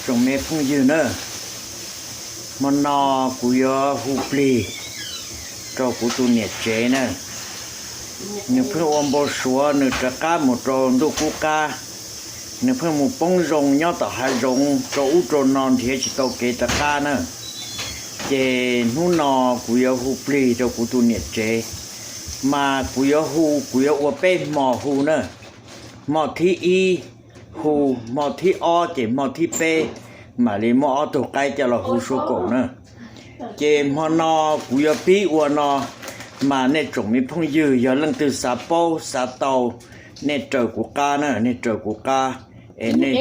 Tsoom me phooj ywg na, hmo no kuv yuav hu plig rau kuv tus niam tsev na. Nws pheej ua npau suav nws rov qab mus rau ntuj qub qab, nws pheej mus poob zoo nyob tom hav zoov rau ub rau no nrhiav tsis tau kev rov qab na. Ces hnub no kuv yuav hu plig rau kuv tus niam tsev, mas kuv yuav hu, kuv yuav ua peb hmo hu na. Hmo thib ib hu, hmo thib ob ces hmo thib peb mam li muab ob tug qaib coj los hu sua kaum na. Ces hmo no kuv yuav pib ua no, mas nej tsoom me phooj ywg yog leej twg xav paub xav tau, nej raws kuv qab na, nej raws kuv qab es nej,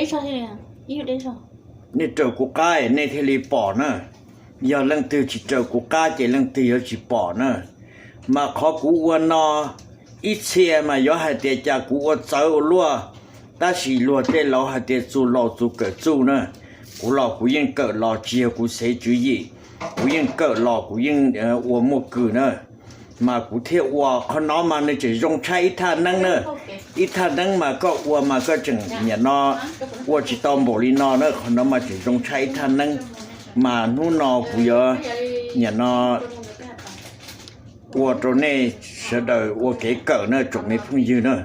nej raws kuv qab es nej thiaj li pom na. Yog leej twg tsis raws kuv qab ces leej twg yuav tsis pom na. Mas qhov kuv ua no ib txhia mas yuav hais tias cas kuv ua txawv ua luaj, tab sis luag tej laus hais tias txuj laus txuj kawm txuj na. Kuv los kuv yeej kawm los tsis yog kuv xev tswv yim, kuv yeej kawm los kuv yeej ua muaj kws na. Mas kuv thiaj ua qhov no mas nws tseem zoo tshaj ib thaj neeb na. Ib thaj neeb mas koj ua mas koj tseem niam no ua tsis tau npaum li no na, qhov no mas tseem zoo tshaj ib thaj neeb. Mas hnub no kuv yuav niam no ua rau nej sawv daws ua kev kawm na tsoom me phooj ywg na.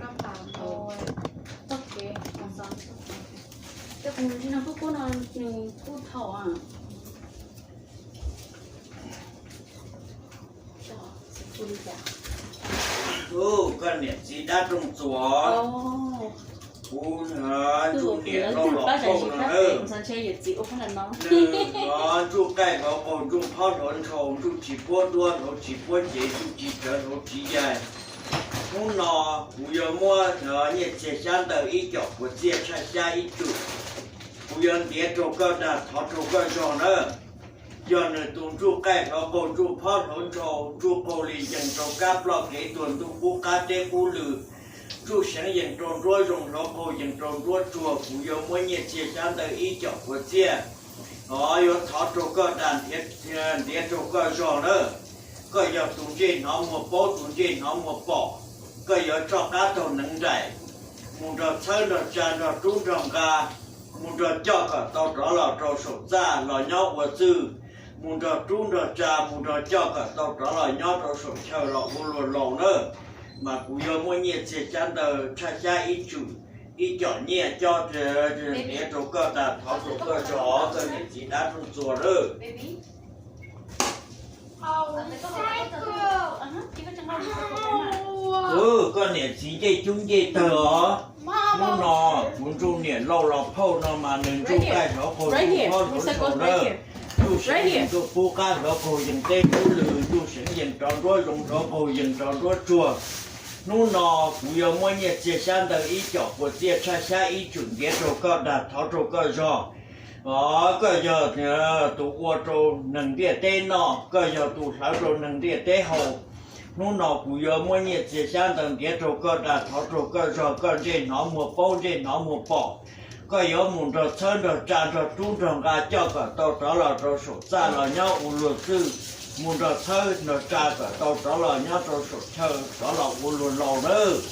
Koj niam txiv dab rooj txuas, kuv ntsuj niam lauj los phauj no, nws ntsuj qaij hluav qaug, ntsuj phob hluav ntshaus, ntsuj tsis puab duab hluav tsis puab cev, ntsuj tsis tsawv hluav tsis yaig. Hnub no kuv yuav muab nyiaj txiag xyab ntawv ib com puas txiaj tshaj xyab ib cum, kuv yuav ntiav rau koj dag thov rau koj zog na. Yog nws tus ntsuj qaij hluav qaug, ntsuj phob hluav ntshaus, ntsuj qaug li yees rau kab ploj kev tuag, ntuj qub qab teb qub lw, ntsuj seev yees rau nruab zoo, hluav qaug yees rau nruab tsuag, kuv yuav muab nyiaj txiag xyab ntawv ib com puas txiaj, o, yuav thov rau koj dag, ntiav rau koj zog na. Koj yog tus ntsej hnov muag paub, tus ntsej hnov muag pom, koj yuav tsoj qab taug neev nraim, mus nrog txhawb nrog tsa nrog rub nrog nqa, mus nrog coj kom tau rov los rau saum txaj los nyob ua txwj, mus nrog rub nrog tsa mus nrog coj kom tau rov los nyob rau saum chaw los ua luag laus na. Mas kuv yuav muab nyiaj txiag xyab ntawv tshaj xyab ib cum, ib com nyiaj cob ntiav rau koj dag thov rau koj zog, koj niam txiv dab rooj txuas lawm. Koj niam txiv ncej cub ncej tawg os. Hnub no kuv ntsuj niam lauj los phauj no mas nws ntsuj qaij hluav qaug, ntsuj phob hluav ntshaus na, ntsuj seev yees ntuj qub qab, hluav qaug yees teb qub lw, ntsuj seev yees rau nruab zoo, hluav qaug yees rau nruab tsuag. Hnub no kuv yuav muab nyiaj txiag xyab ntawv ib com puas txiaj tshaj xyab ib cum ntiav rau koj dag thov rau koj zog. O, koj yog tus ua rau neeg ntiaj teb noj, koj yog tus hlawv rau neeg ntiaj teb haus. Hnub no kuv yuav muab nyiaj txiag xyab ntawv ntiav rau koj dag thov rau koj zog, koj ntsej hnov muag paub ntsej hnov muag pom, koj yuav mus nrog txhawb nrog tsa nrog rub nrog nqa coj kom tau rov los rau saum txaj los nyob ua luag txwj, mus nrog txhawb nrog tsa kom tau rov los nyob rau saum chaw rov los ua luag laus nawb.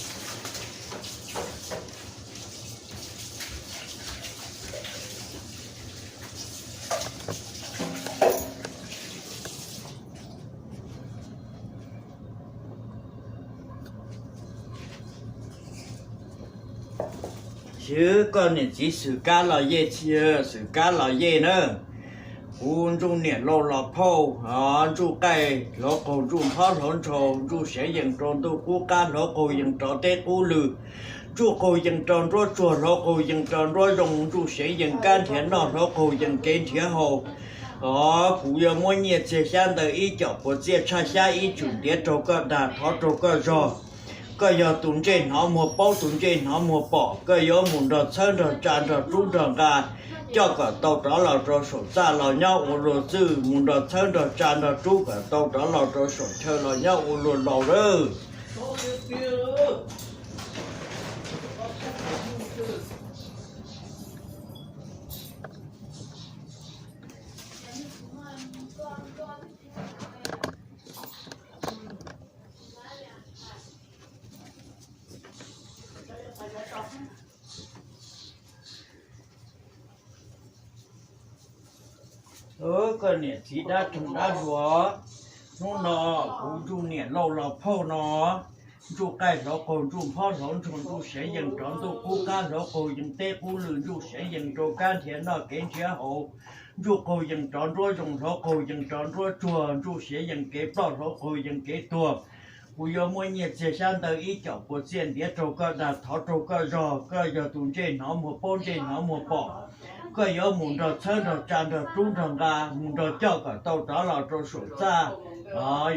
Xwv koj niam txiv xwm kab los yej, xwm kab los yej na. Kuv ntsuj niam lauj los phauj, ntsuj qaij hluav qaug, ntsuj phob hluav ntshaus, ntsuj seev yees rau ntuj qub qab, hluav qaug yees rau teb qub lw, ntsuj qaug yees rau nruab tsuag, hluav qaug yees rau nruab zoo, ntsuj seev yees kab nrhiav noj, hluav qaug yees kev nrhiav haus. O, kuv yuav muab nyiaj txiag xyab ntawv ib com puas txiaj tshaj xyab ib cum ntiav rau koj dag thov rau koj zog. Koj yog tus ntsej hnov muag paub, tus ntsej hnov muag pom, koj yuav mus nrog txhawb nrog tsa nrog rub nrog nqa coj kom tau rov los rau saum txaj los nyob ua luag txwj, mus nrog txhawb nrog tsa nrog rub kom tau rov los rau saum chaw los nyob ua luag laus lawm. Koj niam txiv dab roog dab luag, hnub no kuv Ntsuj Niam Lauj Los Phauj no, Ntsuj Qaij Hlauv Qaug, Ntsuj Nphob Hlauv Ntshaus, Ntsuj Seev Yees Rov, Ntuj Qub Qab Hlauv Qaug Yees, Teb Qub Lwm Ntsuj Seev Yees Rau, Kab Nrhiav Noj Kev Nrhiav Haus, Ntsuj Qaug Yees Rov Nruab Zoov, Hlauv Qaug Yees Rov Nruab Tsuag, Ntsuj Seev Yees Kev Ploj, Hlauv Qaug Yees Kev Tuag. Kuv yuav muab nyiaj txiag xyab ntawv ib com puas txiaj ntiav raug koj dag, thov raug koj zog. Koj yog tus ntsej hnov muag paub, ntsej hnov muag pom. Koj yuav mus nrog txhawb nrog tsa, nrog rub nrog nqa, mus nrog coj kom tau rov los rau saum txaj,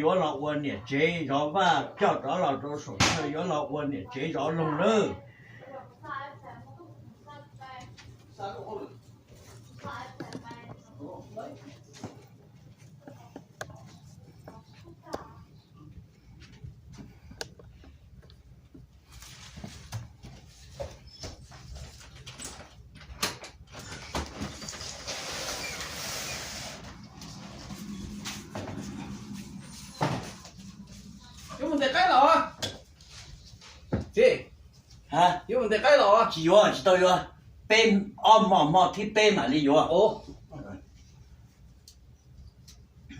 yuav los ua niam tsev zov vaj, coj rov los rau saum chaw yuav los ua niam tsev zov loog lawm. Yuav mus ntes qaib los? Yuav mus ntes qaib los? Tsis yuav, tsis tau yuav. Peb ob hmo, hmo thib peb mam li yuav.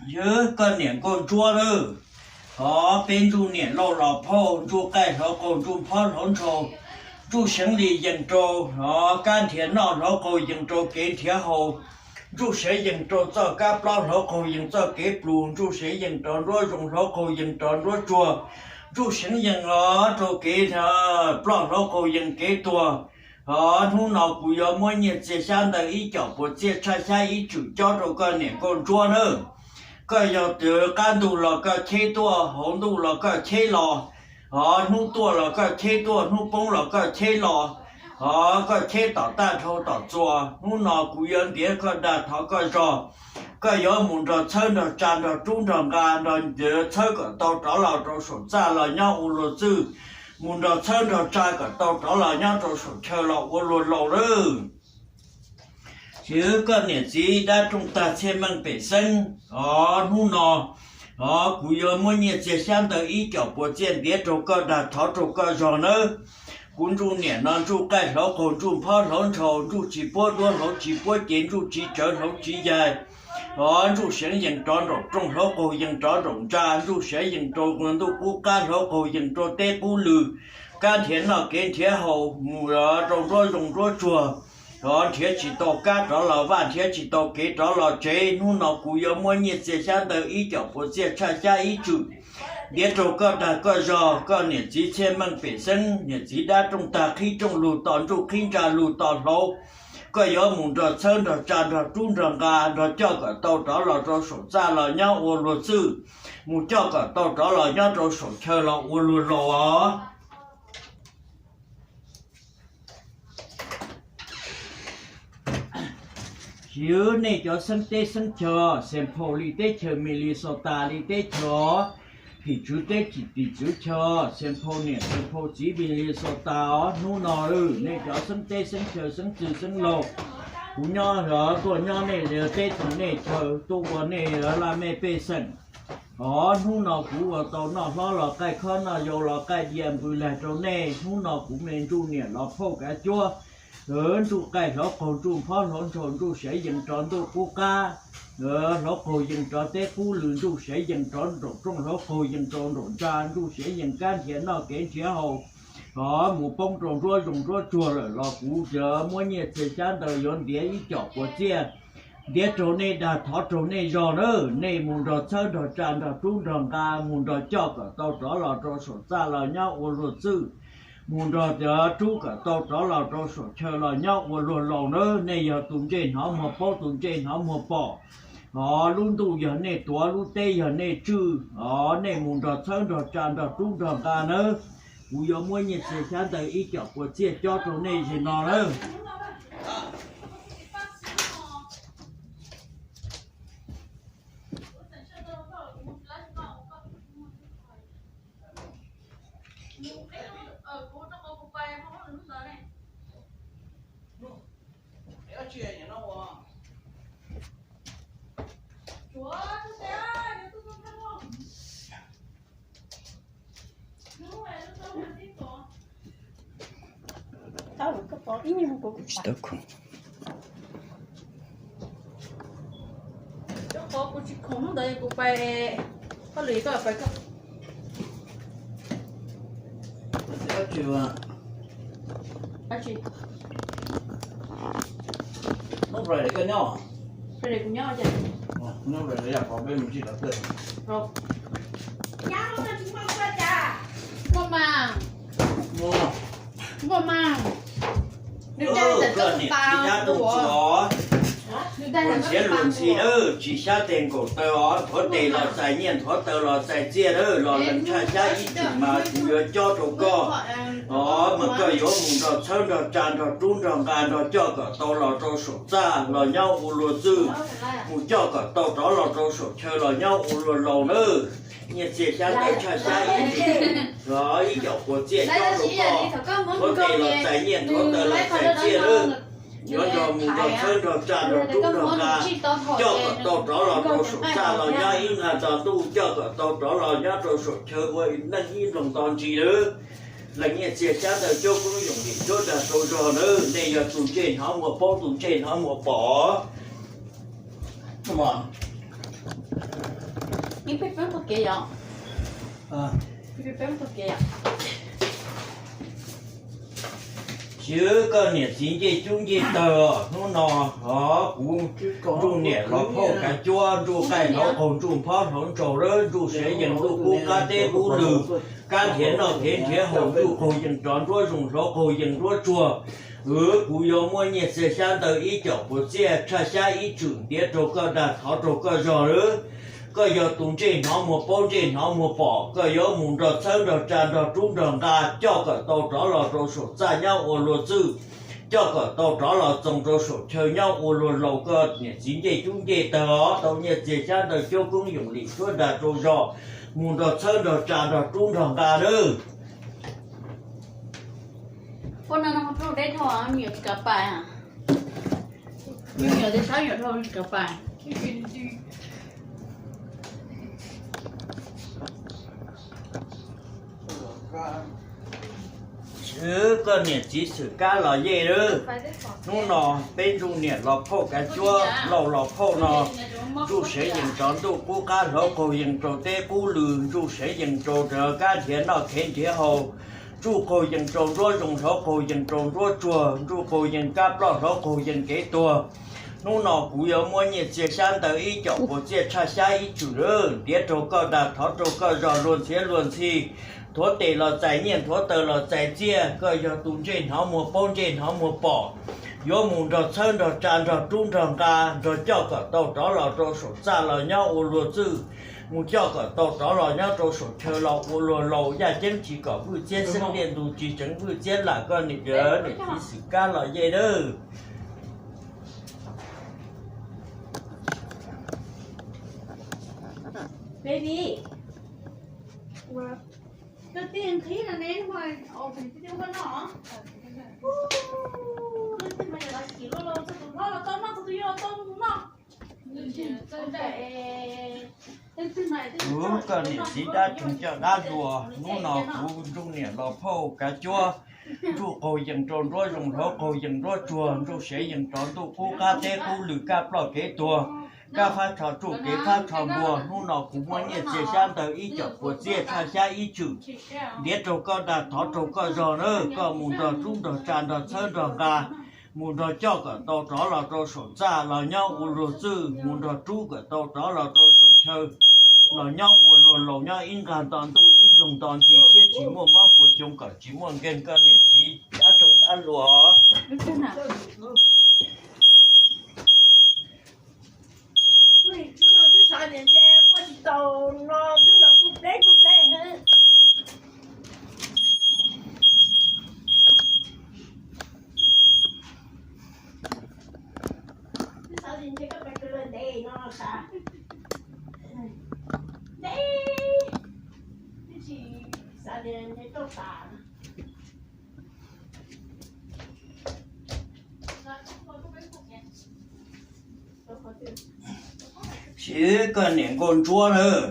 Ywg koj niam Nkauj Ntsuab lawm. Hov peb Ntsuj Niam Lauj Los Phauj, Ntsuj Qaij Hlauv Qaug, Ntsuj Nphob Hlauv Ntshaus, Ntsuj Seev Yees Rau, hov Kab Nrhiav Noj Hlauv Qaug Yees Rau, Kev Nrhiav Haus, Ntsuj Seev Yees Rau txoj kab plaub, Hlauv Qaug Yees txoj kev plus, Ntsuj Seev Yees Rov Nruab Zoov, Hlauv Qaug Yees Rov Nruab Tsuag, Ntsuj Seev Yees rau kev ploj, Hlauv Qaug Yees Kev Tuag. Hov hnub no kuv yuav muab nyiaj txiag xyab ntawv ib com puas txiaj tshaj xyab ib tswm cob rau koj niam Nkauj Ntsuab nawb. Koj yog twv qab ntuj los koj cheb tuaj, hauv ntuj los koj cheb los. Hov hnub tuaj los koj cheb tuaj, hnub poob los koj cheb los. Hov koj cheb tom taj dhau tom txuas, hnub no kuv yuav ntiav koj dag thov koj zog. Koj yuav mus nrog txhawb nrog tsa, nrog rub nrog nqa, nrog txhawb kom tau rov los rau saum txaj los nyob ua luag txwj, mus nrog txhawb nrog tsa kom tau rov los nyob rau saum chaw los ua luag laus lawm. Ywg koj niam txiv dab rooj tag txhiaj meej pem xeeb, hov hnub no, hov kuv yuav muab nyiaj txiag xyab ntawv ib com puas txiaj ntiav raug koj dag thov raug koj zog nawb. Kuv Ntsuj Niam no, Ntsuj Qaij Hlauv Qaug, Ntsuj Nphob Hlauv Ntshaus, Ntsuj Tsis Puab Duab Hlauv Tsis Puab Cev, Ntsuj Tsis Tsawv Hlauv Tsis Yais, hov Ntsuj Seev Yees Rov Nraum Rooj, Hlauv Qaug Yees Rov Nraum Ntsa, Ntsuj Seev Yees Rau Ntuj Qub Qab, Hlauv Qaug Yees Rau Teb Qub Lwm, Kab Nrhiav Noj Kev Nrhiav Haus, mus rau nruab zoov nruab tsuag, hov nrhiav tsis tau kab rov los vaj, nrhiav tsis tau kev rov los tsev. Hnub no kuv yuav muab nyiaj txiag xyab ntawv ib com puas txiaj tshaj xyab ib tswm ntiav raug koj dag koj zog. Koj niam txiv txhiaj meej pem xeeb, niam txiv dab rooj tag qhib rooj lug to, ntsuj qhib ntsa lug to hlauv. Koj yuav mus nrog txhawb nrog tsa, nrog rub nrog nqa, nrog coj kom tau rov los rau saum txaj los nyob ua luag txwj, mus coj kom tau rov los nyob rau saum chaw los ua luag laus os. Ywg nej cov xeeb teb xeeb chaw, Xeem Phau li teb chaws, Minnesota li teb chaws, Phim Tswv teb tim Phim Tswv chaw, Xeem Phau niam Xeem Phau txiv Minnesota os. Hnub no nej cov xeeb teb xeeb chaw, xeeb txwg xeeb laug, kuv nyob tuaj nyob nej teb txog nej chaw, tuaj ua nej laj mej pej xeem. Hov hnub no kuv ua tau noj hlob los qaij khob, noj yau los qaij dia npws lag rau nej. Hnub no kuv me Ntsuj Niam Los Phauj Kav Cuab, Ntsuj Qaij Hlauv Qaug, Ntsuj Nphob Hlauv Ntshaus, Ntsuj Seev Yees Rov Ntuj Qub Qab, Hlauv Qaug Yees Rov Teb Qub Lwm, Ntsuj Seev Yees Rov Nraum Rooj, Hlauv Qaug Yees Rov Nraum Ntsa, Ntsuj Seev Yees Kab Nrhiav Noj Kev Nrhiav Haus. Hov mus poob rau nruab zoov nruab tsuag lawm los kuv yuav muab nyiaj txiag xyab ntawv yuav ntiav ib com puas txiaj ntiav raug nej dag thov raug nej zog nawb. Nej mus nrog txhawb nrog tsa, nrog rub nrog nqa, mus nrog coj kom tau rov los rau saum txaj los nyob ua luag txwj, mus nrog rub kom tau rov los rau saum chaw los nyob ua luag laus nawb. Nej yog tus ntsej hnov muag paub, tus ntsej hnov muag pom. Hov lub ntuj yog nej tuav, lub teb yog nej tswj. Hov nej mus nrog txhawb nrog tsa, nrog rub nrog nqa nawb. Kuv yuav muab nyiaj txiag xyab ntawv ib com puas txiaj cob rau nej zim no nawb. Tsis tau khoom. Kuv tsis khoom hnub ntawd kuv pais hauj lwm, koj pais koj. Dab tsi? Hnub Friday koj nyob? Friday kuv nyob. Hnub Friday yog peb mus tsis tau twg. Muaj mas. Muaj mas. Koj niam txiv dab tug tsi os. Luag ntxhi luag ntxhi nawb, tsis xyab tes nkaum taw os, nthuav tes los txais nyiaj, nthuav taw los txais txiaj nawb, los lees tshaj xyab ib tug mas kuv yuav cob rau koj. Os, mas koj yuav mus nrog txhawb nrog tsa nrog rub nrog nqa nrog coj kom tau los rau saum txaj los nyob ua luag txwj, mus coj kom tau rov los rau saum chaw los nyob ua luag laus nawb. Nyiaj txiag xyab ntawv tshaj xyab ib tug, los ib co puas txiaj cob rau koj. Nthuav tes los txais nyiaj, nthuav taw los txais txiaj nawb. Yuav nrog mus nrog txhawb nrog tsa nrog rub nrog nqa, coj kom tau rov los rau saum txaj los nyob ib nqag tsaus ntuj, coj kom tau rov los nyob rau saum chaw ua neej ib nploog nto ntsis nawb. Leej nyiaj txiag xyab ntawv cuab koob yoom lim cuab dag rau zog nawb. Nej yog tus ntsej hnov muag paub, tus ntsej hnov muag pom. Tsis, koj niam txiv ncej cub ncej tawg, hnub no os kuv nruj niam los phauj kav cuab, nruj qaij hlauv qaug, nruj nphob hlauv ntsaus, nruj sev yees ntuj qub qab teb qub lw, kab nrhiav noj nrhiav haus, nruj qaug yees tsov nruab zoov, hlauv qaug yees nruab tsuag. Kuv yuav muab nyiaj txiag xyab ntawv ib co puas txiaj tshaj xyab ib tswm ntiav rau koj dag thov rau koj zog lawm. Koj yog tus ntsej hnov muag paub, ntsej hnov muag pom, koj yuav mus nrog txhawb nrog tsa nrog rub nrog nqa, coj kom tau rov los rau saum txaj nyob ua luag txwj, coj kom tau rov los txoos rau saum chaw nyob ua luag laus. Koj niam txiv ncej cub ncej tawg os, tau nyiaj txiag xyab ntawv cuab koob yoom lim cuab dag rau zog, mus nrog txhawb nrog tsa nrog rub nrog nqa nawb. Koj niam txiv xwm kab los yej lawm. Hnub no peb nruj niam los phauj kav cuab, lauj los phauj no, nruj sev yees tsov ntuj qub qab, hlauv qaug yees rau teb qub lw, nruj sev yees rau kab nrhiav noj khev nrhiav haus, nruj qaug yees rau nruab zoov, hlauv qaug yees rau nruab tsuag, nruj qaug yees kab ploj, hlauv qaug yees kev tuag. Hnub no kuv yuav muab nyiaj txiag xyab ntawv ib co puas txiaj tshaj xyab ib tswm lawm ntiav rau koj dag thov rau koj zog luag ntxhi luag ntxhi, nthuav tes los txais nyiaj, nthuav taw los txais txiaj. Koj yog tus ntsej hnov muag paub, ntsej hnov muag pom, yuav mus nrog txhawb nrog tsa nrog rub nrog nqa, nrog coj kom tau rov los rau saum txaj los nyob ua luag txwj, mus coj kom tau rov los nyob rau saum chaw los ua luag laus. Yaj ceeb tsis kom vwj txiab xeeb, ntiaj ntug tsis tseev vwj txiab lam. Koj niam txiv xwm kab los yej lawm. Kuv koj niam txiv dab tug coj dab luag, hnub no kuv nruj niam los phauj kav cuab, nruj qaug yees rau nruab zoov, hlauv qaug yees nruab tsuag, nruj sev yees tsov ntuj qub qab teb qub lw, kab ploj kev tuag, kab fab tsho tsuj kev fab tsho npua. Hnub no kuv muab nyiaj txiag xyab ntawv ib co puas txiaj tshaj xyab ib tswm ntiav rau koj dag thov rau koj zog na. Koj mus nrog rub nrog tsa nrog txhawb nrog nqa, mus nrog coj kom tau rov los rau saum txaj los nyob ua luag txwj, mus nrog rub kom tau rov los rau saum chaw los nyob ua luag laus nyob ib nqag nto ntuj ib nploog nto ntsis thiab tsis muaj mob puas xyoo kom tsis muaj nkeeg. Koj niam txiv dab tug dab luag. Siv koj niam nkauj ntsuab nawb.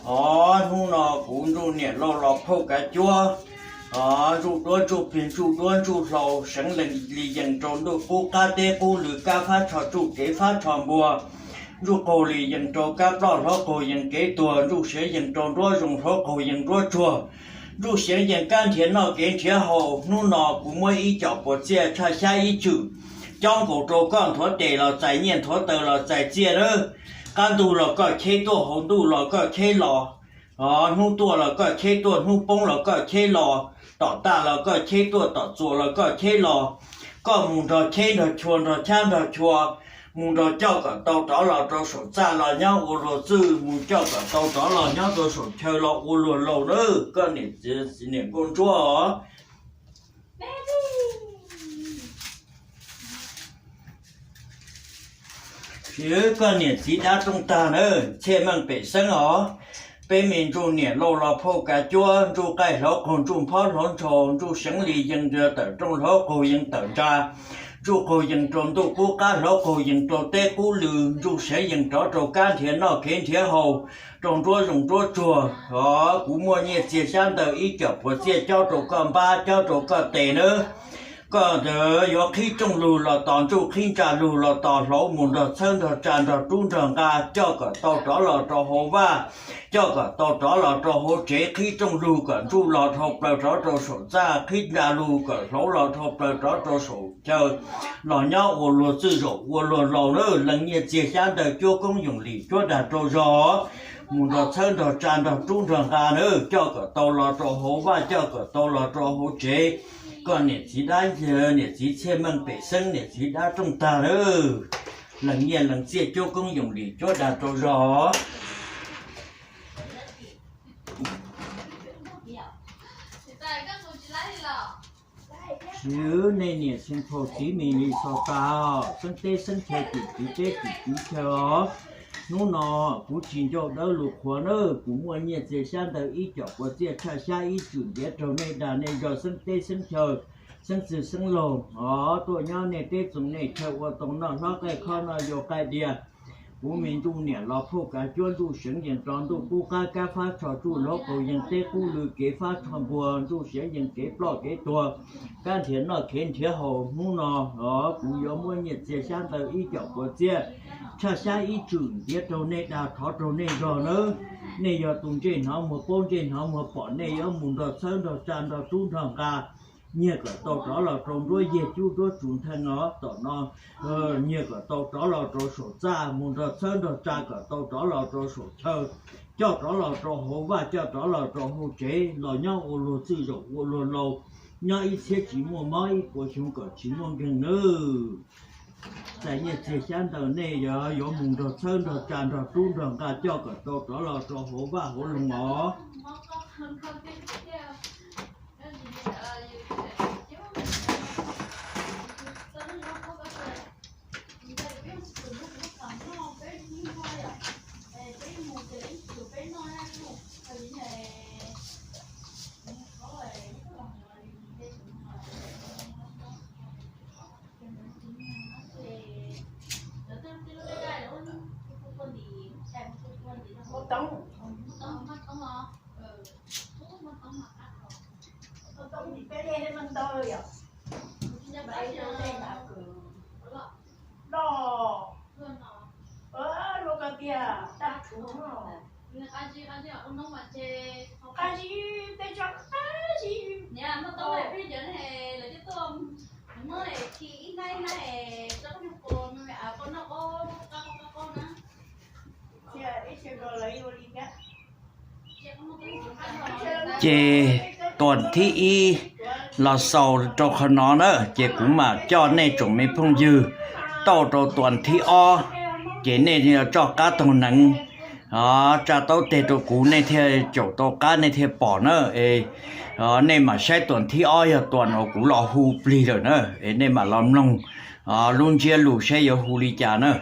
Os, hnub no kuv nruj niam lauj los phauj kav cuab, os, ntsuj duab ntsuj plig ntsuj duab ntsuj hlauv, seev lees li yees rau ntuj qub qab teb qub lw, kab fab tsho tsuj kev fab tsho npua. Ntsuj qaug li yees rau kab ploj, hlauv qaug yees kev tuag, ntsuj siav yees rau nruab zoov, hlauv qaug yees nruab tsuag, ntsuj siav yees kab nrhiav noj kev nrhiav haus. Hnub no kuv muab ib co puas txiaj tshaj xyab ib tswm cob nkaus rau koj nthuav tes los txais nyiaj, nthuav taws los txais txiaj nawb. Qab ntuj los koj cheb tuaj, hauv ntuj los koj cheb los, hnub tuaj los koj cheb tuaj, hnub poob los koj cheb los, tom taj los koj cheb tuaj, tom txuas los koj cheb los. Koj mus nrog cheb nrog chua, nrog chab nrog chua, mus nrog coj kom tau rov los rau saum txaj los nyob ua luag txwj, mus coj kom tau rov los nyob rau saum chaw los ua luag laus nawb, koj niam txiv niam nkauj ntsuab os. Tsis, koj niam txiv dab rooj tag nawb, txhiaj meej pem xeeb os. Peb me ntsuj niam laus los phauj kav cuab, ntsuj qaij hlauv qaug, ntsuj nphob hlauv ntshaus, ntsuj seev li yees tawm rooj, hlauv qaug yees tawm ntsa, ntsuj qaug yees rau ntuj qub qab, hlauv qaug yees rau teb qub lw, ntsuj seev yees rov rau kab nrhiav noj kev nrhiav haus, rau nruab zoov nruab tsuag. Os, kuv muaj nyiaj txiag xyab ntawv ib co puas txiaj cob rau koj npab, cob rau koj tes nawb. Koj yuav qhib rooj lug los tos ntsuj, qhib ntsa lug los tos hlauv, mus nrog txhawb nrog tsa nrog rub nrog nqa, coj kom tau rov los rau hauv vaj, coj kom tau rov los rau hauv tsev, qhib rooj lug kom ntsuj los dhau plaws rov rau saum txaj, qhib ntsa lug kom hlauv los dhau plaws rov rau saum chaw, los nyob ua luag txwj zaum ua luag laus nawb. Lees nyiaj txiag xyab ntawv cuab koob yoos lim cuab dag rau zog, mus nrog txhawb nrog tsa nrog rub nrog nqa nawb, coj kom tau los rau hauv vaj, coj kom tau los rau hauv tsev. Koj niam txiv dab, niam txiv txhiaj meej pem xeeb, niam txiv dab rooj tag nawb. Lees nyiaj lees txiaj cuab koob yoos lim cuab dag rau zog. Tsis, nej niam txiv phauj txiv mis li xaus tas, xeeb teb xeeb chaw, tim txiv teb tim txiv chaw os. Hnub no kuv tsis ncauj dawb lus qhuav nawb, kuv muaj nyiaj txiag xyab ntawv ib co puas txiaj tshaj xyab ib tswm ntiav raug nej dag nej zog xeeb teb xeeb chaw, xeeb txwg xeeb laug os, tuaj nyob nej teb txoos nej chaw ua tau noj hlob qaij khob noj yau qaij diav. Kuv me ntuj niam los phauj kav cuab, ntuj seev yees rau ntuj qub qab, kab fab tsho tsuj hlauv qaug yees teb qub lw, kev fab tsho npuag, ntuj siav yees kev ploj kev tuag, kab nrhiav noj kev nrhiav haus. Hnub no os kuv yuav muab nyiaj txiag xyab ntawv ib co puas txiaj tshaj xyab ib tswm ntiav raug nej dag thov raug nej zog nawb. Nej yog tus ntsej hnov muag paub ntsej hnov muag pom, nej yuav mus nrog txhawb nrog tsa nrog rub nrog nqa, nyiag kom tau rov los rau nruab yeg cub nruab tsuv ntheej os tom no, nyiag kom tau rov los rau saum txaj, mus nrog txhawb nrog tsa kom tau rov los rau saum chaw, coj rov los rau hauv vaj, coj rov los rau hauv tsev, los nyob ua luag txwj zaum ua luag laus, nyob ib txhiab tsis muaj mob, ib puas xyoo kom tsis muaj nkeeg nawb. Txais nyiaj txiag xyab ntawv nej yuav mus nrog txhawb nrog tsa nrog rub nrog nqa coj kom tau rov los rau hauv vaj hauv loog os. Ces tuam thib ib los xaus rau qhov no na, ces kuv mam coj nej tsoom me phooj ywg tauj rau tuam thib ob, ces nej yuav tsoj qab taug neev, tsa taub teg rau kuv nej thiaj caum tau qab nej thiaj pom na. Es nej mam saib tuam thib ob yog tuam uas kuv los hu plig lawm na, es nej mam los mloog lub ntsiab lus saib yuav hu li cas na.